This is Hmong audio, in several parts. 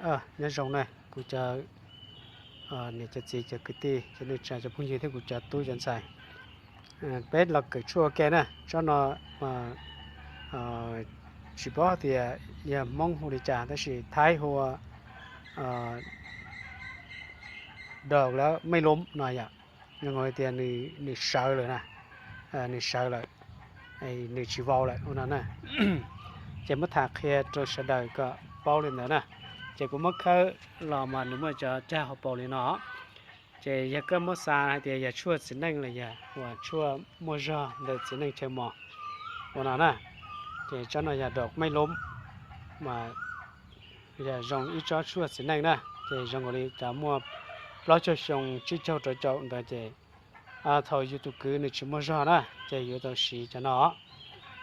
Nyob zoo na kuv cov niam cov txiv cov kwv tij cov neej tsa cov phooj ywg thiab kuv cov tub cov ntxhais. Peb los kawm tshuaj ua ke na, tsob no tsis paub tias yog Hmoob hu li cas tab sis Thaib hu ua dog lab mej lub no yom. Zoo nkaus li tias nws sawv lawm na, nws sawv lawm, nws tsis vau lawm ua no na. Ces muab tham qhia rau sawv daws kom paub li ntawd na. Ces kuv muab khawb los mas nws muaj cov cag hauv paus li no. Ces yog koj muab xav hais tias yog tshuaj txiv neej los yog uas tshuaj muaj zog ntawm txiv neej chaw mos ua no na. Ces tsob no yog dog mej lub mas yog zoo ib tsob tshuaj txiv neej na. Ces zoo nkaus li cov muaj plaub caug xyoo tsib caug rau caum ntawd ces thaum yus tus kwv nws tsis muaj zog na ces yuav tau siv cov no.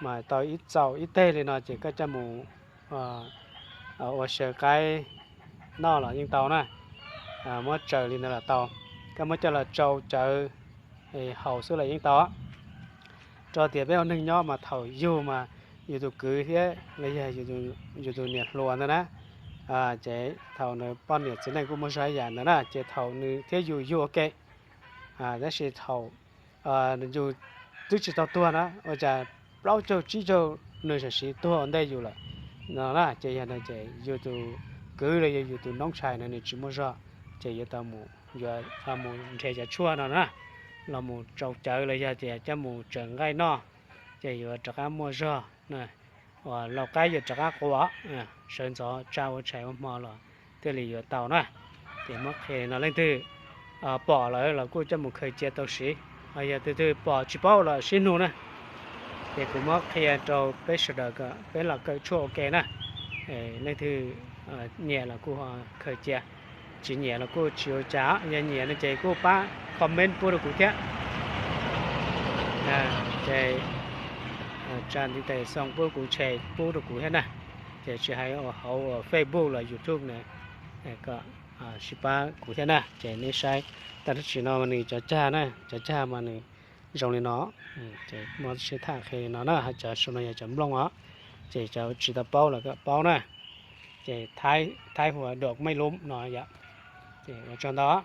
Mas tau ib txaus ib teg li no ces koj coj mus ua xyaw qaib noj los yeej tau na. Muab tsaws li ntawd los tau, koj muab coj los tsau cawv haus xwb los yeej tau. Rau tias peb ua neeg nyob mas thaum yug mas yus tus kwv thiab los yog yus tus niam hluas ntawd na, ces thaum nws poj niam txiv neej kuj muaj zog ib yam ntawd na ces thaum nws thiab yus yug ua ke, tab sis thaum yus twb tsis tau tuag na ua cas plaub caug tsib caug nws tam sim tuag ua ntej yus lawm no na ces yog no ces yus tus kwv los yog yus tus noob tshais no nws tsis muaj zog ces yuav tau mus, yuav mus nrhiav cov tshuaj no na, los mus tsau cawv los yog tias coj mus tsaws nqaij noj ces yuav rov qab muaj zog, uas lau qaib yuav rov qab qua, sawv ntxov tsa ua tshais ua hmo los thiaj li yuav tau na. Ces muab qhia li no leej twg pom lawm los kuj coj mus khaws cia tau siv, yog tus twg pom tsis paub los sib nug na. Ces kuv muab qhia rau peb sawv daws kom peb los kawm tshuaj ua ke na. Leej twg nyiam los kuj khaws cia, tsis nyiam los kuj tsis ua cas, yog nyiam no ces kuj pab comment pub rau kuv thiab. Ces tsa ntiv tes xoo pub kuv, share pub rau kuv thiab na. Ces tsis hais hauv Facebook los YouTube na, kom sib pab kuv thiab na. Ces nej saib tag tib si no nws cov cag na, cov cag mas nws zoo li no. Ces muab sib tham qhia li no na, hais cov saum no yog cov nplooj os. Ces cov tsis tau paub los kom paub na. Ces Thaib hu ua dog mej lub no yom. Ces ua tsaug ntau.